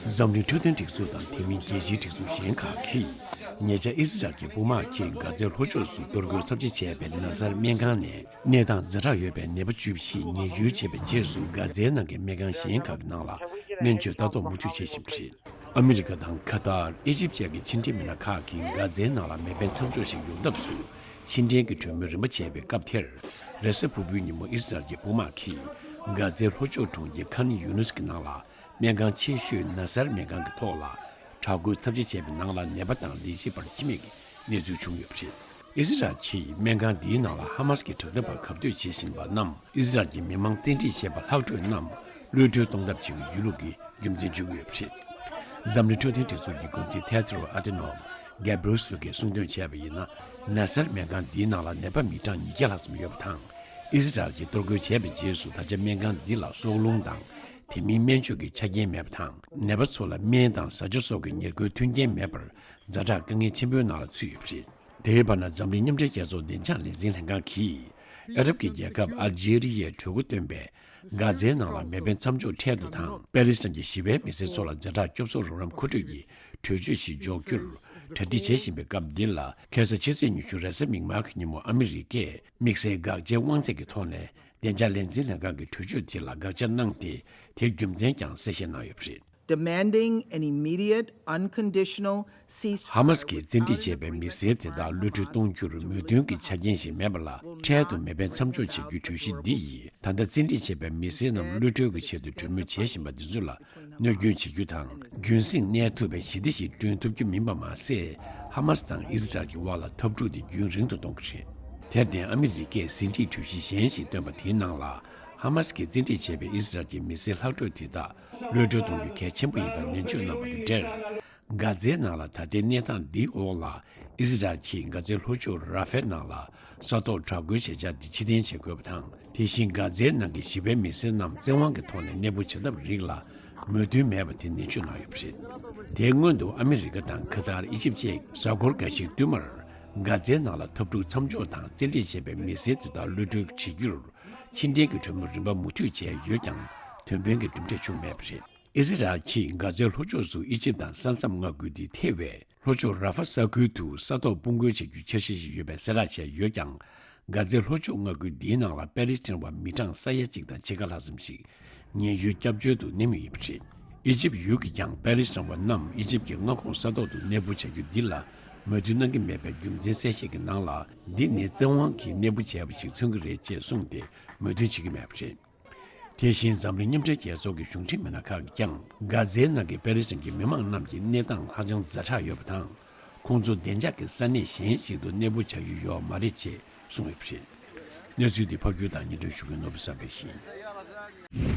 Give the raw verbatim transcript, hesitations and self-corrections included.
འཛམ་གླིང་འཕྲོད་བསྟེན་སྒྲིག་འཛུགས་དང་དེ་མིན་རྒྱལ་སྤྱིའི་སྒྲིག་འཛུགས་གཞན་ཁག་གིས། ཉེ་ཆར་ཨི་སི་རལ་གྱི་དཔུང་དམག་གིས་གྷ་ཛའི་ལྷོ་ཕྱོགས་སུ་གཏོར་རྒོལ་ཚབས་ཆེ་བྱས་པའི་ན་སར་སྨན་ཁང་ནས་གནས་སྟངས་ཛ་དྲག་ཡོད་པའི་ནད་པ་བཅུ་བཞི་ཉེན་བཅོལ་བྱས་པའི་རྗེས་སུ། གྷ་ཛའི་ནང་གི་སྨན་ཁང་གཞན་ཁག་གི་ནང་ལ་སྨན་བཅོས་ལྟ་རྟོག་མུ་མཐུད་བྱེད་བཞིན་པ་རེད། ཨ་མི་རི་ཀ་དང་ཁ་ཏར། ཨི་ཇིབ་བཅས་ཀྱི་ཕྱི་འབྲེལ་མི་སྣ་ཁག་གིས་གྷ་ཛའི་ནང་ལ་མེ་འཕེན་མཚམས་འཇོག་ཞིག་ཡོང་ཐབས་སུ་ཕྱི་འབྲེལ་གྱི་གྲོས་མོལ་རིམ་པ་བྱས་པའི་སྐབས་དེར། རེས་གཟའ་ཕུར་བུའི་ཉིན་མོ་ཨི་སི་རལ་གྱི་དཔུང་དམག་གིས་གྷ་ཛའི་ལྷོ་ཕྱོགས་གྲོང་ཁྱེར་ཁཱན་ཡུ་ནུས་ཀྱི་ནང་ལ་སྨན་ཁང་ཆེ་ཤོས་ན་སར་སྨན་ཁང་གི་ཐོག་ལ་དྲག་རྒོལ་ཚབས་ཆེ་བྱས་པའི་ནང་ལ་ནད་པ་དང་ལས་བྱེད་པར་འཆི་རྨས་ཀྱི་གནས་ཚུལ་བྱུང་ཡོད་པ་རེད། ཨི་སི་རལ་གྱིས་སྨན་ཁང་འདིའི་ནང་ལ་ཧ་མ་སི་ཀྱི་དྲག་འཐབ་པར་གབ་གཏོད་བྱེད་བཞིན་པ་རྣམས། ཨི་སི་རལ་གྱི་མི་མང་བཙན་ཁྲིད་བྱས་པ་ལྷག་འཕྲོས་རྣམས་གློད་གྲོལ་གཏོང་ཐབས་བྱེད་ཀྱི་ཡོད་ལུགས་ཀྱི་རྒྱུ་མཚན་བརྗོད་ཀྱི་ཡོད་པ་རེད། འཛམ་གླིང་འཕྲོད་བསྟེན་སྒྲིག་འཛུགས་ཀྱི་འགོ་འཛིན་ཐེ་ཏྲོ་ཨ་ཏེ་ནོམ་གྷེ་བྷི་རི་ཡེ་སུས་གསུངས་དོན་བྱས་པ་ཡིན་ན། ན་སར་སྨན་ཁང་འདིའི་ནང་ལ་ནད་པ་མི་གྲངས་ཉིས་བརྒྱ་ལྷག་ཙམ་ཡོད་པ་དང་། ཨི་སི་རལ་གྱིས་གཏོར་རྒོལ་བྱས་པའི་རྗེས་སུ་ད་ཆ་སྨན་ཁང་འདི་ལ་སྲོག་རླུང་དང་དེ་མིན་སྨན་བཅོས་ཀྱི་ཆ་རྐྱེན་མེད་པ་དང་། ནད་པ་ཚོ་ལ་སྨན་དང་བཟའ་བཅའ་སོགས་ཀྱི་ཉེར་མཁོའི་མཐུན་རྐྱེན་མེད་པར་ཛ་དྲག་དཀའ་ངལ་ཆེན་པོའི་ནང་ལ་ཚུད་ཡོད་པ་རེད། དེའི་བར་ན། འཛམ་གླིང་མཉམ་འབྲེལ་རྒྱལ་ཚོགས་བདེ་འཇགས་ལས་འཛིན་ལྷན་ཁང་གིས་ཨ་རབ་ཀྱི་རྒྱལ་ཁབ་ཨལ་ཇེ་རི་ཡས་གྲོས་འགོ་བཏོན་པའི་གྷ་ཛའི་ནང་ལ་མེ་འཕེན་མཚམས་འཇོག་འཕྲལ་དུ་དང་། པེ་ལི་སི་ཐན་གྱི་ཞི་བའི་མི་སེར་ཚོ་ལ་ཛ་དྲག་སྐྱོབ་གསོ་རོགས་རམ་མཁོ་སྤྲོད་ཀྱི་གྲོས་ཆོད་ཞིག་འཇོག་རྒྱུར་གྲ་སྒྲིག་བྱེད་བཞིན་པའི་སྐབས་འདི་ལ། ཁ་སང་ཕྱི་ཚེས་ཉི་ཤུ་རེས་གཟའ་མིག་དམར་གྱི་ཉིན་མོ་ཨ་མི་རི་ཀས་དམིགས་བསལ་དགག་བྱའི་དབང་ཚད་ཀྱི་ཐོག་ནས་བདེ་འཇགས་ལས་འཛིན་ལྷན་ཁང་གི་གྲོས་ཆོད་དེ་ལ་དགག་བྱ་གནང་སྟེ། དེའི་རྒྱུ་མཚན་ཀྱང་གསལ་བཤད་གནང་ཡོད་པ་རེད། Demanding an immediate, unconditional ceasefire. ཧ་མ་སི་གིས་བཙན་ཁྲིད་བྱས་པའི་མི་སེར་དེ་དག་གློད་གྲོལ་གཏོང་རྒྱུར་མོས་མཐུན་གྱི་ཆ་རྐྱེན་ཞིག་མེད་པ་ལ། འཕྲལ་དུ་མེ་འཕེན་མཚམས་འཇོག་བྱེད་རྒྱུའི་གྲོས་གཞི་འདི་ཡིས། ད་ལྟ་བཙན་ཁྲིད་བྱས་པའི་མི་སེར་རྣམས་གློད་གྲོལ་གྱི་ཆེད་དུ་གྲོས་མོལ་བྱེད་བཞིན་པ་འདི་ཚོ་ལ་གནོད་སྐྱོན་བྱེད་རྒྱུ་དང་། རྒྱུན་སྲིང་གནས་ཐུབ་པའི་ཞི་བདེ་ཞིག་བསྐྲུན་ཐུབ་རྒྱུ་མིན་པ་མ་ཟད། ཧ་མ་སི་དང་ཨི་སི་རལ་གྱི་དབར་ལ་འཐབ་འཁྲུག་དེ་རྒྱུན་རིང་དུ་གཏོང་གི་རེད། དེར་བརྟེན། ཨ་མི་རི་ཀས་ཟིན་བྲིས་གྲོས་གཞི་གཞན་ཞིག་བཏོན་པ་དེའི་ནང་ལ། ཧ་མ་སི་གིས་བཙན་ཁྲིད་བྱས་པའི་ཨི་སི་རལ་གྱི་མི་སེར་ལྷག་འཕྲོས་དེ་དག་གློད་གྲོལ་གཏོང་རྒྱུ་གལ་ཆེན་པོ་ཡིན་པར་ནན་བརྗོད་གནང་བ་དང་འབྲེལ། གྷ་ཛའི་ནང་ལ་ད་ལྟའི་གནས་སྟངས་འདིའི་འོག་ལ། ཨི་སི་རལ་གྱིས་གྷ་ཛའི་ལྷོ་ཕྱོགས་ར་ཧྥེ་ནང་ལ་ས་ཐོག་དྲག་རྒོལ་བྱེད་འཆར་འདི་ཕྱིར་འཐེན་བྱེད་དགོས་པ་དང་། དེ་བཞིན་གྷ་ཛའི་ནང་གི་ཞི་བའི་མི་སེར་རྣམས་བཙན་དབང་གི་ཐོག་ནས་གནས་སྤོ་བྱེད་ཐབས་རིགས་ལ་མོས་མཐུན་མེད་པ་དེ་ནན་བརྗོད་གནང་ཡོད་པ་རེད། དེའི་སྔོན་དུ་ཨ་མི་རི་ཀ་དང་ཁ་ཏར། ཨི་ཇིབ་བཅས་གཟའ་འཁོར་འགའ་ཞིག་བསྟུད་མར་གྷ་ཛའི་ནང་ལ་འཐབ་འཁྲུག་མཚམས་འཇོག་དང་། བཙན་ཁྲིད་བྱས་པའི་མི་སེར་དེ་དག་གློད་གྲོལ་བྱེད་རྒྱུར་ཕྱི་འབྲེལ་གྱི་གྲོས་མོལ་རིམ་པ་མུ་མཐུད་བྱས་ཡོད་ཀྱང་། དོན་ཕན་གྱི་གྲུབ་འབྲས་བྱུང་མེད་པ་རེད། ཨི་སི་རལ་གྱིས་གྷ་ཛའི་ལྷོ་ཕྱོགས་སུ་ཨི་ཇིབ་དང་ས་མཚམས་མངའ་ཁུལ་དེ་ཐེ་བའི་ལྷོ་ཕྱོགས་ར་ཧྥ་ས་ཁུལ་དུ་ས་ཐོག་དཔུང་རྒོལ་བྱེད་རྒྱུའི་འཆར་གཞི་ཞིག་ཡོད་པའི་གསལ་བསྒྲགས་བྱས་ཡོད་ཀྱང་། གྷ་ཛའི་ལྷོ་ཕྱོགས་མངའ་ཁུལ་འདིའི་ནང་ལ་པེ་ལི་སི་ཐན་པ་མི་གྲངས་ས་ཡ་གཅིག་དང་ཕྱེད་ཀ་ལྷག་ཙམ་ཞིག་ཉེན་གཡོལ་སྐྱབས་བཅོལ་དུ་གནས་མུས་ཡིན་པ་རེད། ཨི་ཇིབ་ཡུལ་གྱིས་ཀྱང་པེ་ལི་སི་ཐན་པ་རྣམས་ཨི་ཇིབ་ཀྱི་མངའ་ཁོངས་ས་ཐོག་ཏུ་གནས་སྤོ་བྱ་རྒྱུ་འདི་ལ་མོས་མཐུན་གནང་གི་མེད་པའི་རྒྱུ་མཚན་གསལ་བཤད་ཀྱི་ནང་ལ། འདི་ནི་བཙན་དབང་གིས་གནས་སྤོ་བྱས་པ་ཞིག་མཚོན་གྱི་རེད་ཅེས་གསུངས་ཏེ་མོས་མཐུན་བྱེད་ཀྱི་མེད་པ་རེད། དེ་བཞིན་འཛམ་གླིང་མཉམ་འབྲེལ་རྒྱལ་ཚོགས་ཀྱི་གཞུང་འབྲེལ་མི་སྣ་ཁག་གིས་ཀྱང་། གྷ་ཛའི་ནང་གི་པེ་ལི་སི་ཐན་གྱི་མི་མང་རྣམས་ཀྱི་གནས་སྟངས་ཧ་ཅང་ཛ་དྲག་ཡོད་པ་དང་། ཁོང་ཚོ་བདེ་འཇགས་ཀྱི་ས་གནས་གཞན་ཞིག་ཏུ་གནས་སྤོ་བྱ་ཡུལ་ཡོད་མ་རེད་ཅེས་གསུངས་ཡོད་པ་རེད། གནས་ཚུལ་འདི་ཕབ་སྒྱུར་དང་སྙན་སྒྲོན་ཞུ་མཁན་ནོར་བུ་བསམ་འཕེལ་ཡིན།